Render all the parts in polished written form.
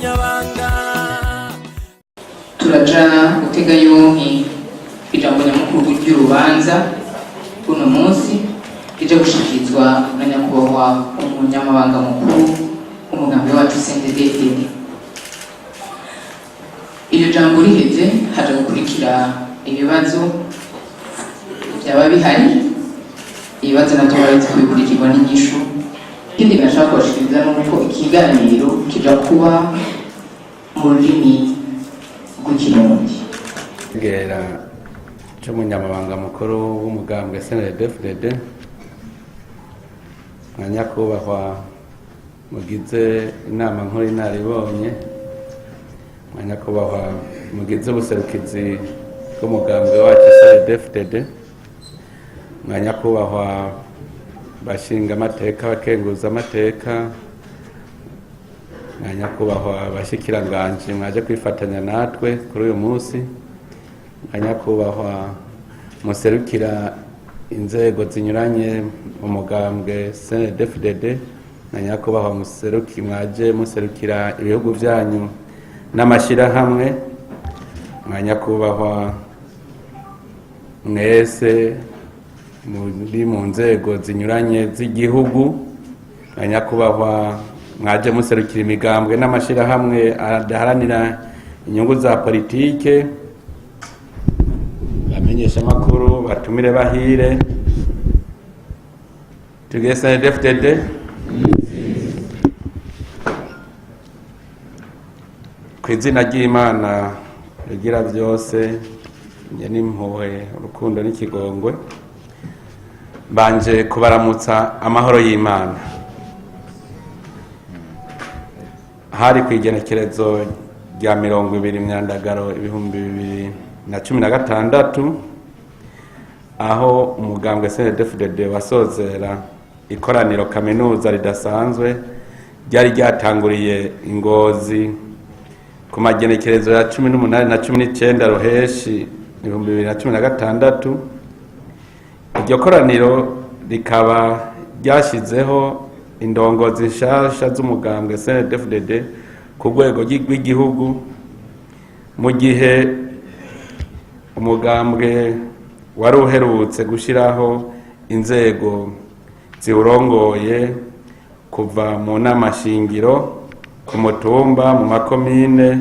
Bagumyabanga. Turaja gutega yompi ijambo nyamukuru ry'urubanza uno munsi rija gushikirizwa na nyakubahwa umunyamabanga mukuru w'umugambi wacu CNDD-FDD. Iryo jambo riheze, haja gukurikira ibibazo byaba bihari. Ibibazo navyo murabizi ko bikurikirwa n'inyishu. Ikindi nashaka kubashikiriza ni uko ikiganiro kija kuba mu rurimi rw'Ikirundi. Gera c'umunyamabanga mukuru w'umugambwe CNDD-FDD, nka nyakubahwa mugize inama nkuru y'inararibonye, nka nyakubahwa mugize ubuserukizi bw'umugambwe wacu CNDD-FDD, nka nyakubahwa bashinga amateka, bakenguza amateka, nka nyakubahwa bashikiranganji mwaje kwifatanya natwe kuri uyu munsi, nka nyakubahwa muserukira inzego zinyuranye mu mugambwe CNDD-FDD, nka nyakubahwa museruki mwaje muserukira ibihugu byanyu n'amashyirahamwe, nka nyakubahwa mwese muri mu nzego zinyuranye z'igihugu, nka nyakubahwa mwaje muserukira imigambwe n'amashyirahamwe adaharanira inyungu za politike, bamenyesha amakuru, batumire bahire, tugire CNDD-FDD. Ku izina ry'Imana rigira byose, njye n'impuhwe, urukundo n'ikigongwe, mbanje kubaramutsa amahoro y'Imana. Hari ku igenekerezo rya 20 Myandagaro 2016, aho umugambwe CNDD-FDD wasozera ikoraniro kaminuza ridasanzwe ryari ryatanguriye Ingozi ku magenekerezo ya 18 na 19 Ruheshi 2016. Iryo koraniro rikaba ryashyizeho indongozi nshasha z'umugambwe CNDD-FDD ku rwego rw'igihugu, mu gihe umugambwe wari uherutse gushyiraho inzego ziwurongoye kuva mu nama shingiro, ku mutumba, mu makomine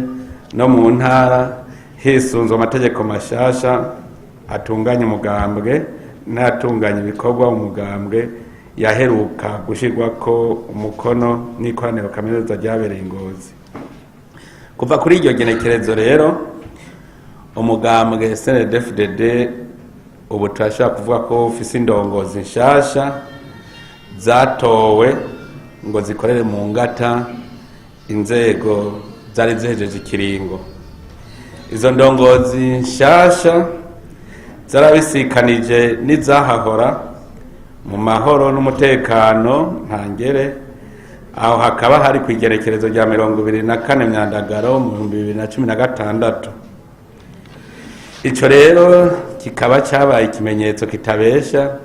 no mu ntara, hisunzwe amategeko mashasha atunganya umugambwe n'atunganya ibikorwa umugambwe yaheruka gushyirwako umukono n'ikoraniro kaminuza ryabereye Ingozi. Kuva kuri iryo genekerezo rero, umugambwe CNDD-FDD ubu turashobora kuvuga ko ufise indongozi nshasha zatowe ngo zikorere mu ngata inzego zari zihejeje ikiringo. Izo ndongozi nshasha zarabisikanije n'izahahora mu mahoro n'umutekano ntangere. Aho hakaba hari ku igerekerezo rya 24 Myandagaro mu 2016. Ico rero kikaba cyabaye ikimenyetso kitabesha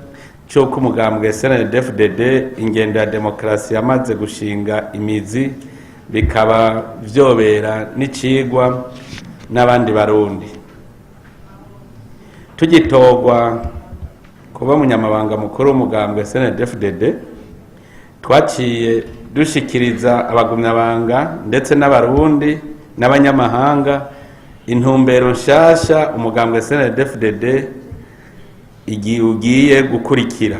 cy'uko umugambwe CNDD-FDD ingendo ya demokarasi yamaze gushinga imizi, bikaba vyobera n'icigwa n'abandi Barundi. Tugitorwa kuba umunyamabanga mukuru w'umugambwe CNDD-FDD, twaciye dushikiriza abagumyabanga ndetse n'Abarundi n'abanyamahanga intumbero nshasha umugambwe CNDD-FDD igiye ugiye gukurikira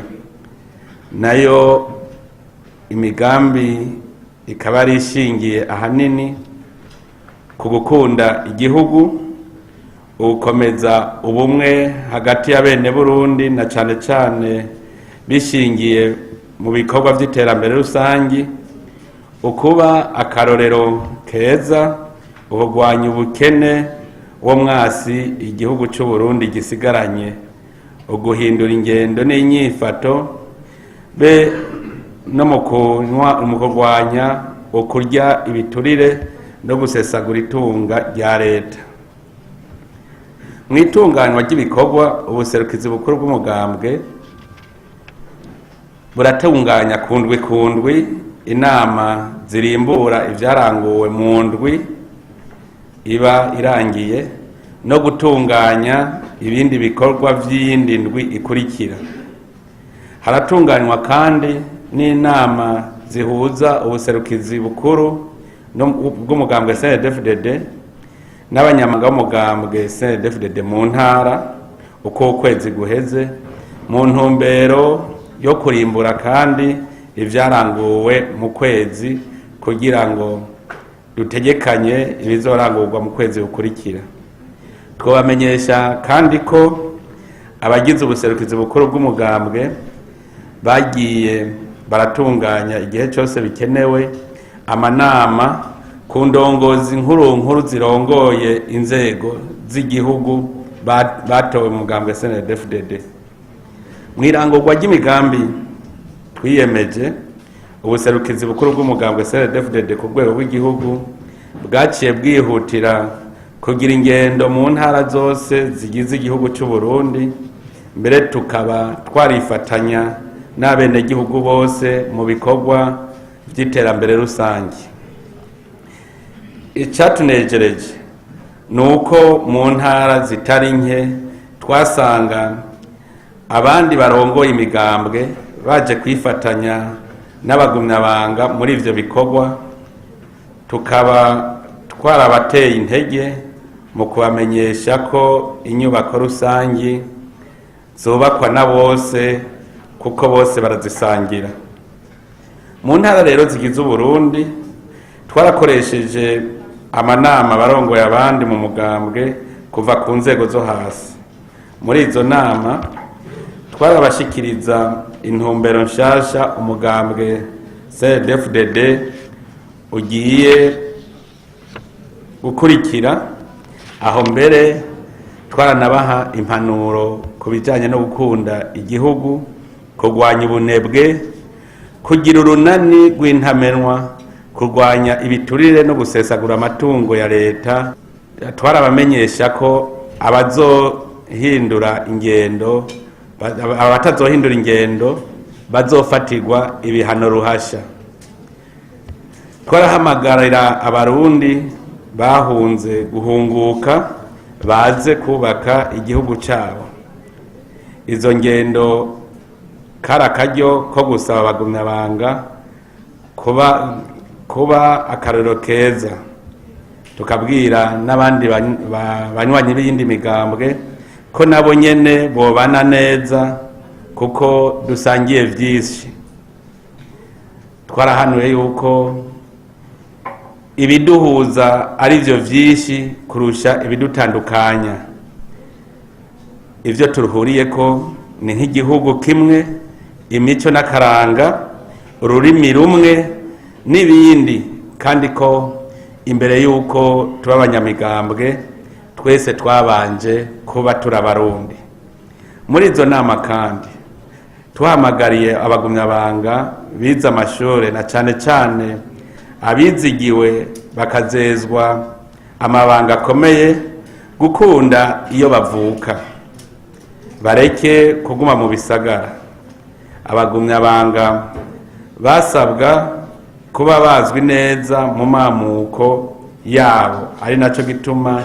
nayo. Imigambi ikaba ari ishingiye ahanini ku gukunda igihugu, ugukomeza ubumwe hagati ya bene Burundi, na cane cane bishingiye mu bikorwa vy'iterambere rusangi, ukuba akarorero keza, ukugwanya ubukene wo mwasi igihugu c'u Burundi gisigaranye, uguhindura ingendo n'inyifato, be no mu kunywa, mu kurwanya ukurya ibiturire no gusesagura itunga rya leta. Mu itunganywa ry'ibikorwa, ubuserukizi bukuru bw'umugambwe buratunganya kundwi kundwi Inama zirimbura ivyaranguwe mu ndwi iba irangiye no gutunganya ibindi bikorwa vy'iyindi ndwi ikurikira. Haratunganywa kandi n'inama zihuza ubuserukizi bukuru bw'umugambwe CNDD-FDD n'abanyamabanga b'umugambwe CNDD-FDD mu ntara uko ukwezi guheze, mu ntumbero yo kurimbura kandi ivyaranguwe mu kwezi kugira ngo dutegekanye ibizorangurwa mu kwezi gukurikira. Twabamenyesha kandi ko abagize ubuserukizi bukuru bw'umugambwe bagiye baratunganya igihe cyose bikenewe amanama ku ndongozi nkuru nkuru zirongoye inzego z'igihugu batowe mu mugambwe CNDD-FDD. Mu irangurwa ry'imigambi twiyemeje, ubuserukizi bukuru bw'umugambwe CNDD-FDD ku rwego rw'igihugu bwaciye bwihutira kugira ingendo mu ntara zose zigize igihugu cy'u Burundi, mbere tukaba twarifatanya n'abenegihugu bose mu bikorwa by'iterambere rusange. Icatunejereje ni uko mu ntara zitari nke twasanga abandi barongoye imigambwe baje kwifatanya n'abagumyabanga muri ivyo bikorwa, tukaba twarabateye intege mu kubamenyesha ko inyubako rusangi zubakwa na bose kuko bose barazisangira. Mu ntara rero zigize Uburundi twarakoresheje amanama abarongoye abandi mu mugambwe kuva ku nzego zo hasi. Muri izo nama twarabashikiriza intumbero nshasha umugambwe CNDD-FDD ugiye gukurikira, aho mbere twaranabaha impanuro ku bijanye no gukunda igihugu, kurwanya ubunebwe, kugira urunani rw'intamenwa, kurwanya ibiturire no gusesagura amatungo ya leta. Twarabamenyesha ko abazohindura ingendo, abatazohindura ingendo bazofatirwa ibihano ruhasha. Twarahamagarira Abarundi bahunze guhunguka baze kubaka igihugu cyabo. Izo ngendo kari akaryo ko gusaba abagumyabanga kuba akarorero keza, tukabwira n'abandi banywanyi b'iyindi migambwe ko nabo nyene bobana neza kuko dusangiye vyinshi. Twarahanuye yuko ibiduhuza ari vyo vyinshi kurusha ibidutandukanya. Ivyo turuhuriyeko ni nk'igihugu kimwe, imico n'akaranga, ururimi rumwe n'ibindi, kandi ko imbere y'uko tuba abanyamigambwe twese twabanje kuba turi Abarundi. Muri izo nama kandi tuhamagariye abagumyabanga bize amashure na cane cane abizigiwe bakazezwa amabanga akomeye gukunda iyo bavuka, bareke kuguma mu bisagara. Abagumyabanga basabwa kuba bazwi neza mu mamuko yabo, ari naco gituma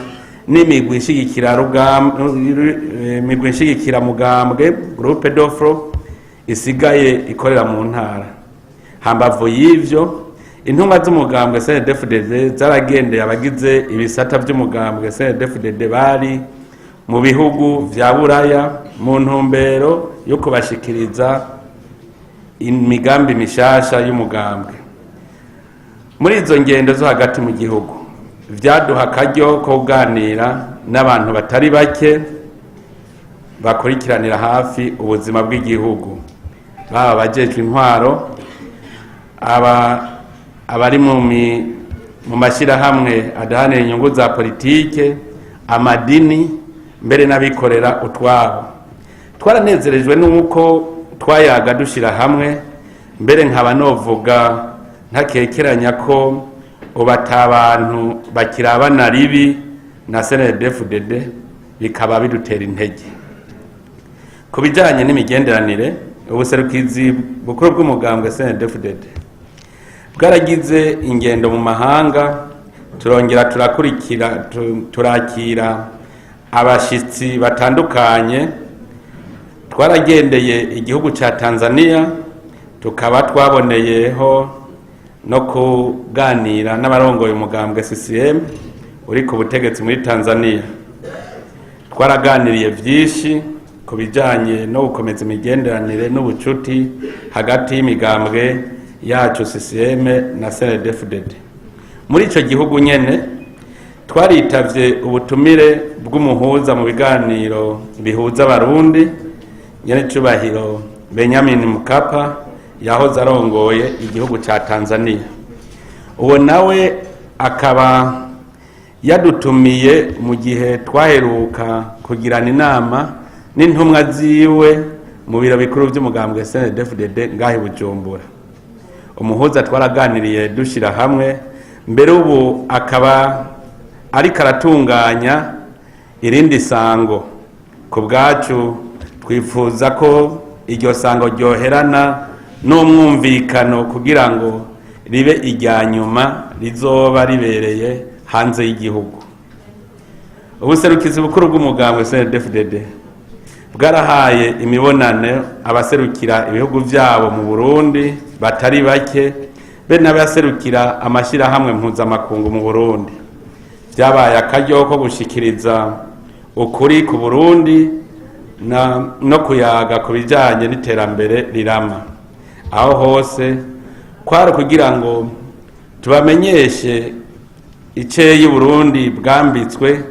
n'imigwi nshigikira mugambwe, groupe de front, isigaye ikorera mu ntara. Hambavu y'ivyo, intumwa z'umugambwe CNDD-FDD zaragendeye abagize ibisata vy'umugambwe CNDD-FDD bari mu bihugu vya Buraya mu ntumbero yo kubashikiriza imigambi mishasha y'umugambwe. Muri izo ngendo zo hagati mu gihugu vyaduha akaryo ko kuganira n'abantu batari bake bakurikiranira hafi ubuzima bw'igihugu, baba abajejwe intwaro, abari mu mashyirahamwe adahanira inyungu za politike, amadini, mbere n'abikorera utwabo. Twaranezerejwe n'uko twayaga dushira hamwe, mbere nkaba novuga ntakekeranya ko ubu ata bantu bakirabana ribi na CNDD-FDD, bikaba bidutera intege. Ku bijanye n'imigenderanire, ubuserukizi bukuru bw'umugambwe CNDD-FDD Bwaragize ingendo mu mahanga, turongera turakurikira turakira abashitsi batandukanye. Twaragendeye igihugu ca Tanzania, tukaba twaboneyeho no kuganira n'abarongoye umugambwe CCM uri ku butegetsi muri Tanzania. Twaraganiriye vyinshi ku bijanye no gukomeza imigenderanire n'ubucuti hagati y'imigambwe yacu CCM na CNDD-FDD. Muri ico gihugu nyene twaritavye ubutumire bw'umuhuza mu biganiro bihuza Abarundi, nyenecubahiro Benjamin Mkapa, yahoze arongoye igihugu ca Tanzania. Uwo nawe akaba yadutumiye mu gihe twaheruka kugirana inama n'intumwa ziwe mu biro bikuru vy'umugambwe CNDD-FDD ngaho i Bujumbura. Umuhuza twaraganiriye dushira hamwe, mbere ubu akaba ariko aratunganya irindi sango. Ku bwacu twifuza ko iryo sango ryoherana n'umwumvikano kugira ngo ribe irya nyuma rizoba ribereye hanze y'igihugu. Ubuserukizi bukuru bw'umugambwe CNDD-FDD bwarahaye imibonano abaserukira ibihugu vyabo mu Burundi batari bake, be n'abaserukira amashirahamwe mpuzamakungu mu Burundi. Vyabaye akaryo ko gushikiriza ukuri ku Burundi no kuyaga ku bijanye n'iterambere rirama. Aho hose kwari kugira ngo tubamenyeshe iceyi Burundi bwambitswe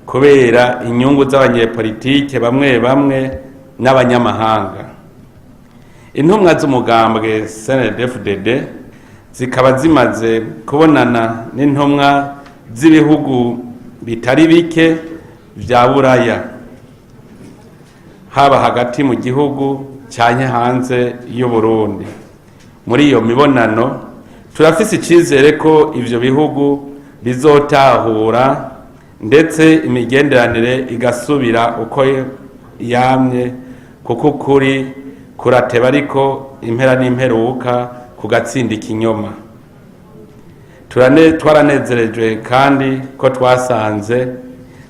kubera inyungu z'abanyepolitike bamwe bamwe n'abanyamahanga. Intumwa z'umugambwe CNDD-FDD zikaba zimaze kubonana n'intumwa z'ibihugu bitari bike vya Buraya, haba hagati mu gihugu canke hanze y'Uburundi. Muri iyo mibonano turafise icizere ko ivyo bihugu bizotahura, ndetse imigenderanire igasubira uko yamye, kuko ukuri kurateba ariko impera n'imperuka kugatsinda ikinyoma. Twaranezerejwe kandi ko twasanze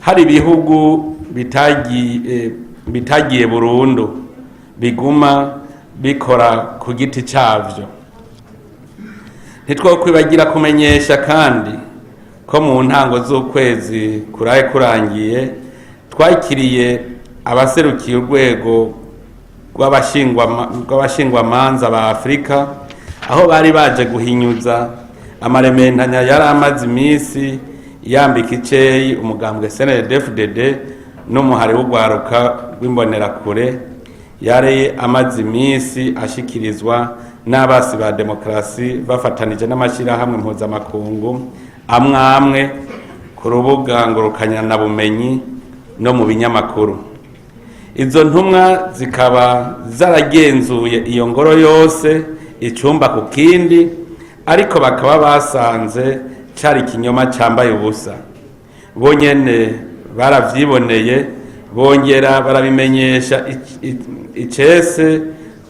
hari ibihugu bitagiye burundu, biguma bikora ku giti cavyo. Ntitwokwibagira kumenyesha kandi ko mu ntango z'ukwezi kuraye kurangiye twakiriye abaserukiye urwego rw'abashingwamanza ba Afurika, aho bari baje guhinyuza amarementanya yari amaze iminsi yambika iceyi umugambwe CNDD-FDD n'umuhari w'urwaruka rw'imbonerakure, yari amaze iminsi ashikirizwa n'abasi ba demokarasi bafatanije n'amashyirahamwe mpuzamakungu amwe amwe ku rubuga ngurukanabumenyi no mu binyamakuru. Izo ntumwa zikaba zaragenzuye iyo ngoro yose icumba ku kindi, ariko bakaba basanze cari ikinyoma cambaye ubusa. Bo nyene baravyiboneye, bongera barabimenyesha icese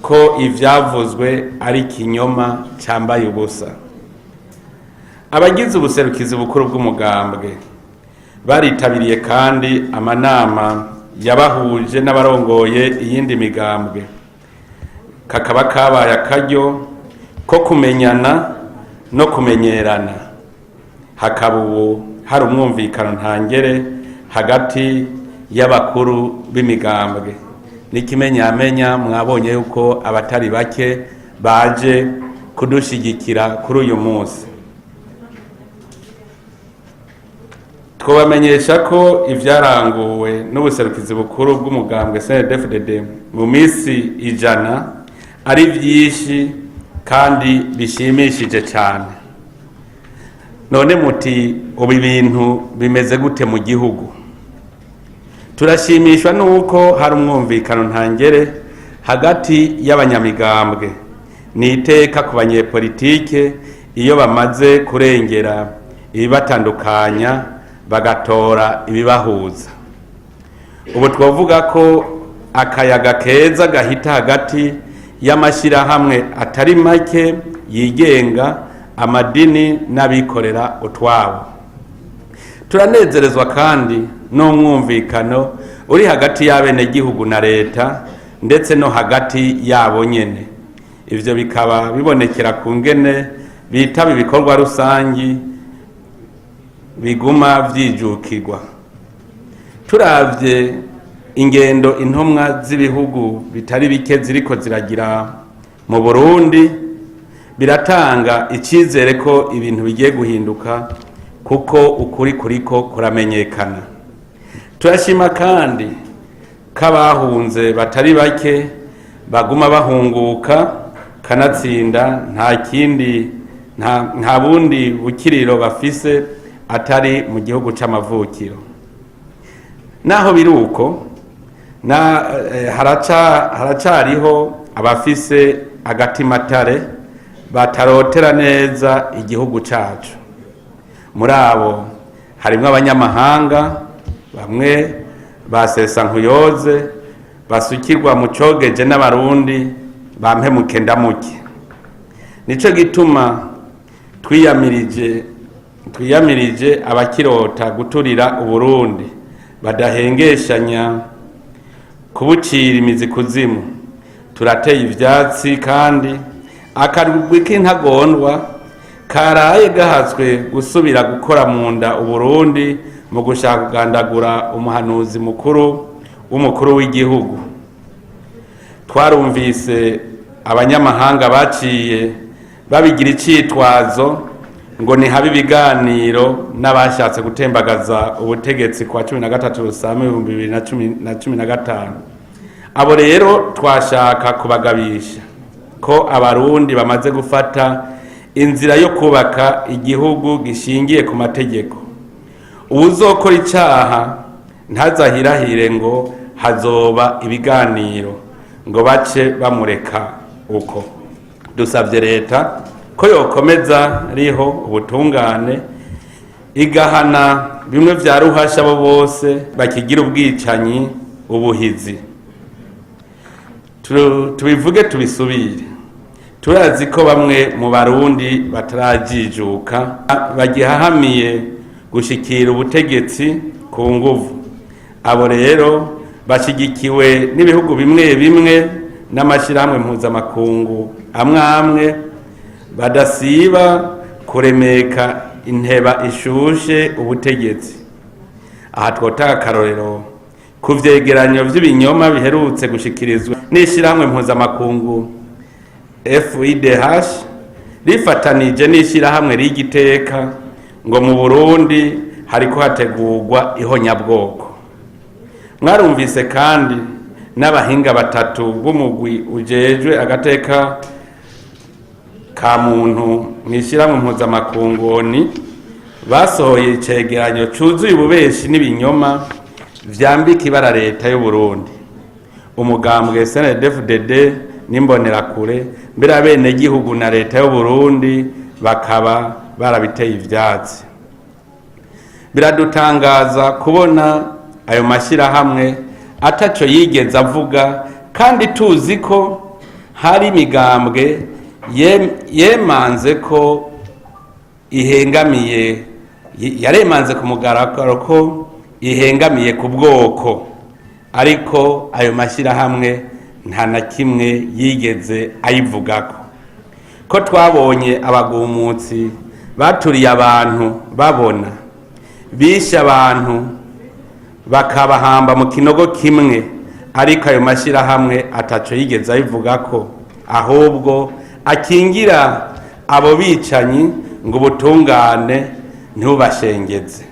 ko ivyavuzwe ari ikinyoma cambaye ubusa. Abagize ubuserukizi bukuru bw'umugambwe baritabiriye kandi amanama yabahuje n'abarongoye iyindi migambwe, kakaba kabaye akaryo ko kumenyana no kumenyerana, hakaba ubu hari umwumvikano ntangere hagati y'abakuru b'imigambwe. N'ikimenyamenya mwabonye yuko abatari bake baje kudushigikira kuri uyu munsi. Twabamenyesha ko ivyaranguwe n'ubuserukizi bukuru bw'umugambwe CNDD-FDD mu minsi 100 ari vyinshi kandi bishimishije cyane. None muti ubu ibintu bimeze gute mu gihugu? Turashimishwa nuko hari umwumvikano ntangere hagati y'abanyamigambwe. Ni iteka ku banyepolitike iyo bamaze kurengera ibibatandukanya bagatora ibibahuza. Ubu twavuga ko akayaga keza gahita hagati y'amashyirahamwe atari make yigenga Amadini n'abikorera utwabo. Turanezerezwa kandi n'umwumvikano uri hagati y'abenegihugu na leta, ndetse no hagati yabo nyene. Ivyo bikaba bibonekera ku ngene bitaba ibikorwa rusangi biguma vyijukirwa. Turavye ingendo intumwa z'ibihugu bitari bike ziriko ziragira mu Burundi, biratanga icyizere ko ibintu bigiye guhinduka, kuko ukuri kuriko kuramenyekana. Turashima kandi ko abahunze batari bake baguma bahunguka, kanatsinda nta kindi, nta bundi bukiriro bafise atari mu gihugu c'amavukiro. Naho biri uko, na haracariho abafise agatimatare batarotera neza igihugu cacu. Muri abo harimwo abanyamahanga bamwe basesa nkuyoze, basukirwa mu cogeje n'Abarundi bampemuke ndamuke. Nico gituma twiyamirije abakirota guturira Uburundi badahengeshanya kubucira imizi kuzimu. Turateye ivyatsi kandi akarwi k'intagondwa karaye gahatswe gusubira gukora mu nda Uburundi mu gushaka kugandagura umuhanuzi mukuru w'umukuru w'igihugu. Twarumvise abanyamahanga baciye babigira icitwazo ngo nihabe ibiganiro n'abashatse gutembagaza ubutegetsi kwa 13 Rusama 2015. Abo rero twashaka kubagabisha ko Abarundi bamaze gufata inzira yo kubaka igihugu gishingiye ku mategeko. Uwuzokora icaha ntazahirahire ngo hazoba ibiganiro ngo bace bamureka uko. Dusabye leta ko yokomeza riho ubutungane, igahana bimwe vya ruhasha abo bose bakigira ubwicanyi ubuhizi. Tubivuge tubisubire, turazi ko bamwe mu Barundi batarajijuka, bagihahamiye gushikira ubutegetsi ku nguvu. Abo rero bashigikiwe n'ibihugu bimwe bimwe n'amashyirahamwe mpuzamakungu amwe amwe badasiba kuremeka inteba ishushe ubutegetsi. Aha twotanga akarorero ku vyegeranyo vy'ibinyoma biherutse gushikirizwa n'ishirahamwe mpuzamakungu FIDH rifatanije n'ishirahamwe rigiteka, ngo mu Burundi hariko hategurwa ihonyabwoko. Mwarumvise kandi n'abahinga batatu b'umugwi ujejwe agateka ka muntu mw'ishirahamwe mpuzamakungu ONU basohoye icegeranyo cuzuye ububeshi n'ibinyoma vyambika ibara leta y'u Burundi, umugambwe CNDD-FDD n'Imbonerakure, mbere abenegihugu na leta y'u Burundi bakaba barabiteye ivyatsi. Biradutangaza kubona ayo mashyirahamwe ataco yigeze avuga, kandi tuzi ko hari imigambwe yemanze ko ihengamiye, yaremanze ku mugaragaro ko ihengamiye ku bwoko, ariko ayo mashyirahamwe nta na kimwe yigeze ayivugako. Ko twabonye abagumutsi baturiye abantu, babona bishe abantu bakabahamba mu kinogo kimwe, ariko ayo mashyirahamwe ataco yigeze ayivugako, ahubwo akingira abo bicanyi ngo ubutungane ntibubashengeze.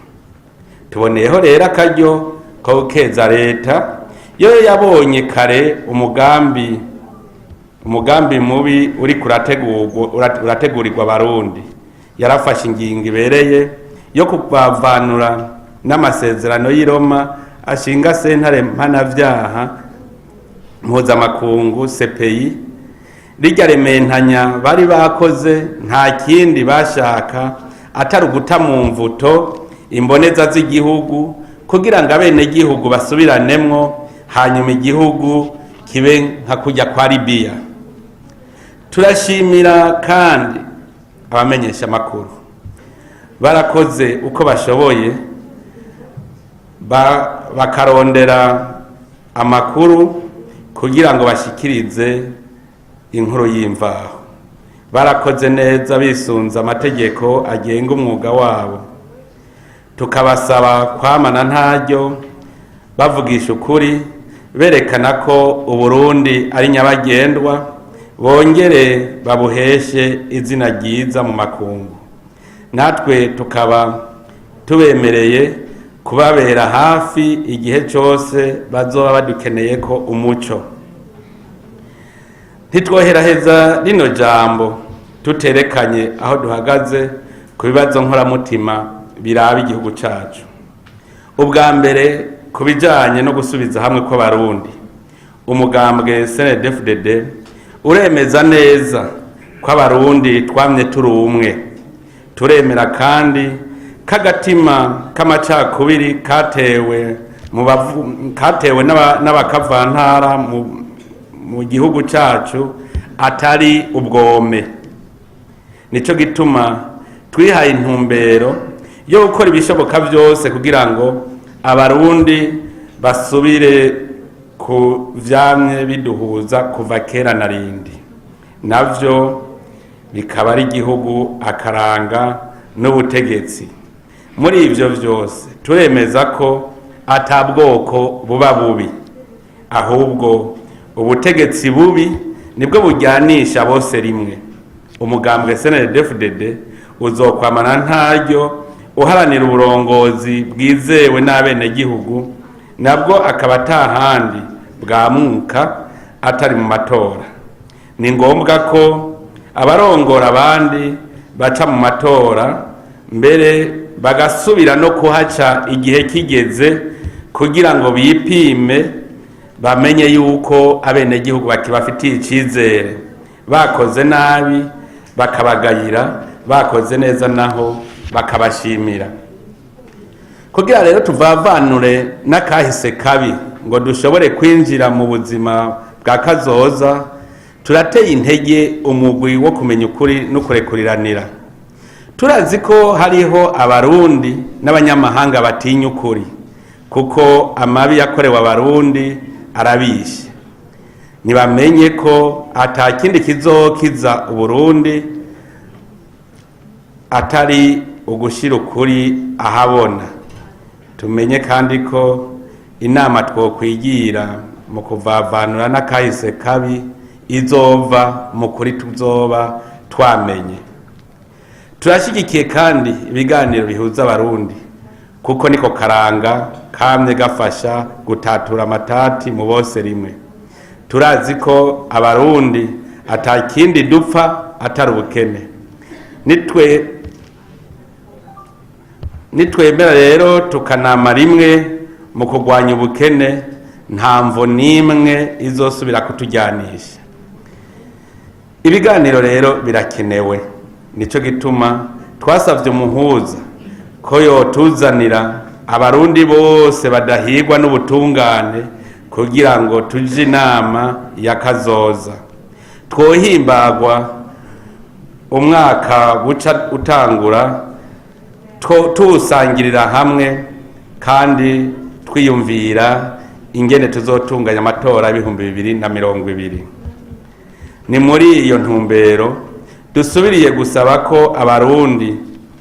Tuboneyeho rero akaryo ko gukeza leta yo yabonye kare umugambi mubi uri urategurirwa Abarundi. Yarafashe ingingo ibereye yo kubavanura n'amasezerano y'i Roma ashinga sentare mpanavyaha mpuzamakungu CPI. Rirya rementanya bari bakoze nta kindi bashaka atari uguta mu mvuto imboneza z'igihugu kugira ngo abenegihugu basubiраnemwo, hanyuma igihugu kibe nka kujya kwa Libiya. Turashimira kandi Abamenyesha amakuru barakoze uko bashoboye, bakarondera amakuru kugira ngo bashikirize inkuru y'imvaho. Barakoze neza bisunze amategeko agenga umwuga wabo. Tukabasaba kwamana ntaryo bavugisha ukuri, berekana ko Uburundi ari nyabagendwa, bongere babuheshe izina ryiza mu makungu. Natwe tukaba tubemereye kubabera hafi igihe cyose bazoba badukeneye ko umuco. Ntitwoheraheza rino jambo tuterekanye aho duhagaze ku bibazo nkoramutima biraba igihugu cyacu. Ubwa mbere, ku bijyanye no gusubiza hamwe kw'Abarundi, umugambwe CNDD-FDD uremeza neza ko Abarundi twamye turi umwe. Turemera kandi k'agatima k'amacakubiri katewe mu katewe n'abakavantara mu gihugu cyacu atari ubwome. Nico gituma twihaye intumbero yo gukora ibishoboka byose kugira ngo Abarundi basubire ku vyamye biduhuza kuva kera na rindi, navyo bikaba ari igihugu, akaranga n'ubutegetsi. Muri ivyo vyose turemeza ko ata bwoko buba bubi, ahubwo ubutegetsi bubi nibwo bujyanisha bose rimwe. Umugambwe CNDD-FDD uzokwamana ntaryo uharanira uburongozi bwizewe n'abenegihugu, nabwo akaba atahandi bwamuka atari mu matora. Ni ngombwa ko abarongora abandi baca mu matora, mbere bagasubira no kuhaca igihe kigeze, kugira ngo bipime bamenye yuko abenegihugu bakibafitiye icizere. Bakoze nabi bakabagayira, bakoze neza naho bakabashimira. Kugira rero tuvavanure n'akahise kabi ngo dushobore kwinjira mu buzima bwa kazoza, turateye intege umugwi wo kumenya ukuri no kurekuriranira. Turazi ko hariho Abarundi n'abanyamahanga batinya ukuri, kuko amabi yakorewe Abarundi arabishe. Ntibamenye ko ata kindi kizokiza Uburundi atari ugushira ukuri ahabona. Tumenye kandi ko inama twokwigira mu kuvavanura n'akahise kabi izova mu kuri tuzoba twamenye. Turashyigikiye kandi ibiganiro bihuza Abarundi, kuko niko karanga kamye gafasha gutatura amatati mu bose rimwe. Turazi ko Abarundi ata kindi dupfa atari ubukene. Nitwemera rero tukanama rimwe mu kurwanya ubukene, nta mvo n'imwe izosubira kutujyanisha. Ibiganiro rero birakenewe. Nico gituma twasavye umuhuza ko yotuzanira Abarundi bose badahigwa n'ubutungane, kugira ngo tuje inama ya kazoza. Twohimbagwa umwaka buca utangura tuwusangirira hamwe, kandi twiyumvira ingene tuzotunganya amatora y'2020. Ni muri iyo ntumbero dusubiriye gusaba ko Abarundi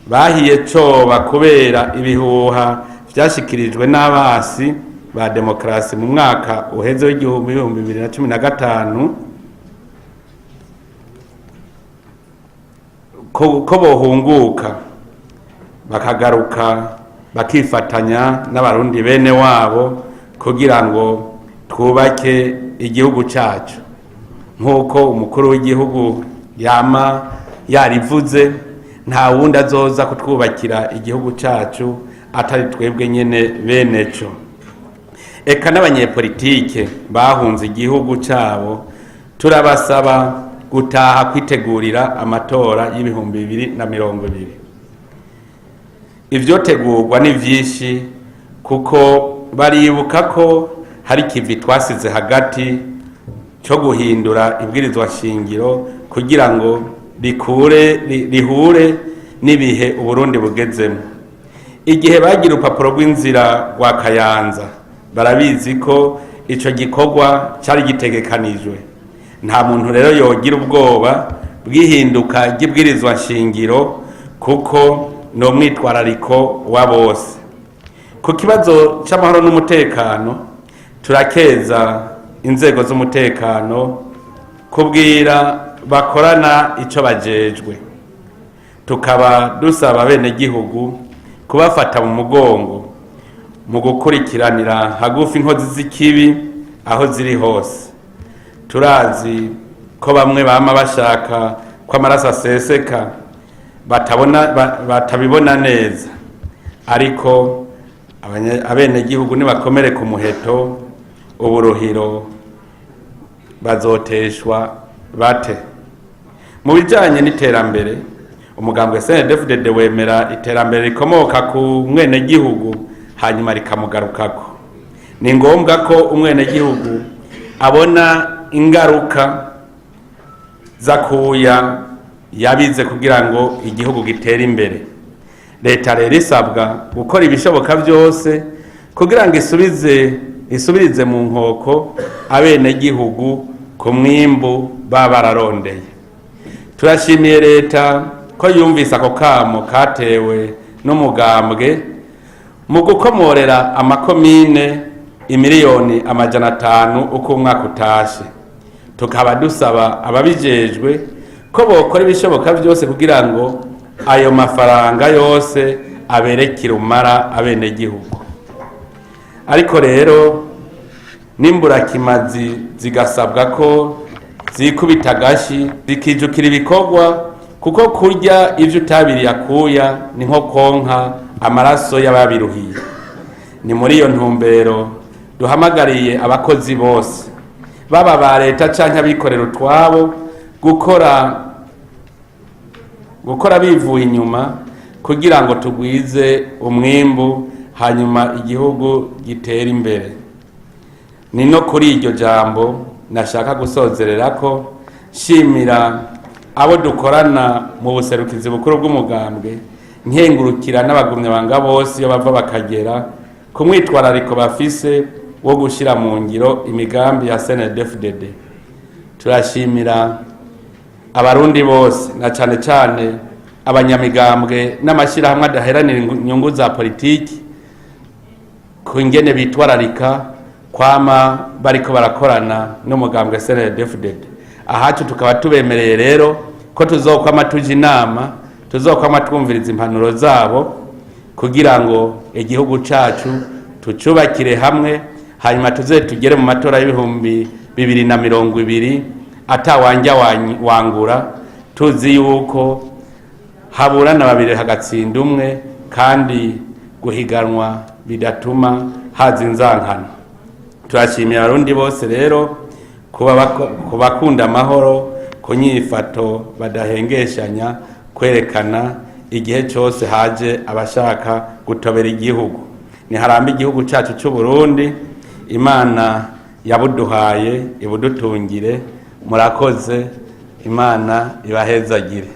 bahiye coba kubera ibihuha vyashikirijwe n'abasi ba demokarasi mu mwaka uheze w'2015 ko bohunguka bakagaruka bakifatanya n'Abarundi bene wabo, kugira ngo twubake igihugu cyacu nk'uko umukuru w'igihugu yama yarivuze. Nta wundi azoza kutwubakira igihugu cyacu atari twebwe nyene bene cyo. Eka n'abanyepolitike bahunze igihugu cyabo turabasaba gutaha kwitegurira amatora y'2020. Ivyotegurwa ni vyinshi, kuko baribuka ko hari ikivi twasize hagati cyo guhindura ibwirizwa shingiro kugira ngo rikure rihure n'ibihe Uburundi bugezemo. Igihe bagira urupapuro rw'inzira rwa Kayanza, barabizi ko ico gikorwa cari gitegekanijwe. Nta muntu rero yogira ubwoba bw'ihinduka ry'ibwirizwa nshingiro, kuko ni umwitwarariko wa bose. Ku kibazo c'amahoro n'umutekano, turakeza inzego z'umutekano kubwira bakorana ico bajejwe, tukaba dusaba abenegihugu kubafata mu mugongo mu gukurikiranira hagufi inkozi z'ikibi aho ziri hose. Turazi ko bamwe bama bashaka ko amaraso aseseka batabona batabibona neza, ariko abenegihugu nibakomere ku muheto, uburuhiro bazoteshwa bate. Mu bijanye n'iterambere, umugambwe CNDD-FDD wemera iterambere rikomoka ku mwenegihugu hanyuma rikamugarukako. Ni ngombwa ko umwenegihugu abona ingaruka z'akuya yabize kugira ngo igihugu gitere imbere. Leta rero isabwa gukora ibishoboka byose kugira ngo isubirize mu nkoko abenegihugu ku mwimbu baba bararondeye. Turashimiye leta ko yumvise ako kamo katewe n'umugambwe mu gukomorera amakomine 500 miliyoni uko umwaka utashe. Tukaba dusaba ababijejwe ko bokora ibishoboka byose kugira ngo ayo mafaranga yose aberekire umara abenegihugu. Ariko rero n'imburakimazi zigasabwa ko zikubita agashi, zikijukira ibikorwa, kuko kurya ivyo utabiriye akuya ni nko konka amaraso y'ababiruhiye. Ni muri iyo ntumbero duhamagariye abakozi bose, baba ba leta canke abikorera utwabo, gukora bivuye inyuma kugira ngo tugwize umwimbu, hanyuma igihugu gitere imbere. Ni no kuri iryo jambo nashaka gusozerera ko nshimira abo dukorana mu buserukizi bukuru bw'umugambwe, nkengurukira n'abagumyabanga bose iyo bava bakagera ku mwitwarariko bafise wo gushyira mu ngiro imigambi ya CNDD-FDD. Turashimira abarundi bose, na cane cane abanyamigambwe n'amashyirahamwe adaheranira inyungu za politiki, ku ingene bitwararika kwama bariko barakorana n'umugambwe CNDD-FDD. Ahacu tukaba tubemereye rero ko tuzokwama tuja inama, tuzokwama twumviriza impanuro zabo kugira ngo igihugu cacu tucubakire hamwe, hanyuma tuze tugere mu matora y'2020 atawanja wangura, tuzi yuko haburana babiri hagatsinda umwe, kandi guhiganwa bidatuma haza inzankano. Turashimiye abarundi bose rero kubakunda amahoro, ku nyifato badahengeshanya kwerekana igihe cyose haje abashaka gutobera igihugu. Niharambe igihugu cyacu cy'u Burundi, Imana yabuduhaye ibudutungire. Murakoze, Imana ibahezagire.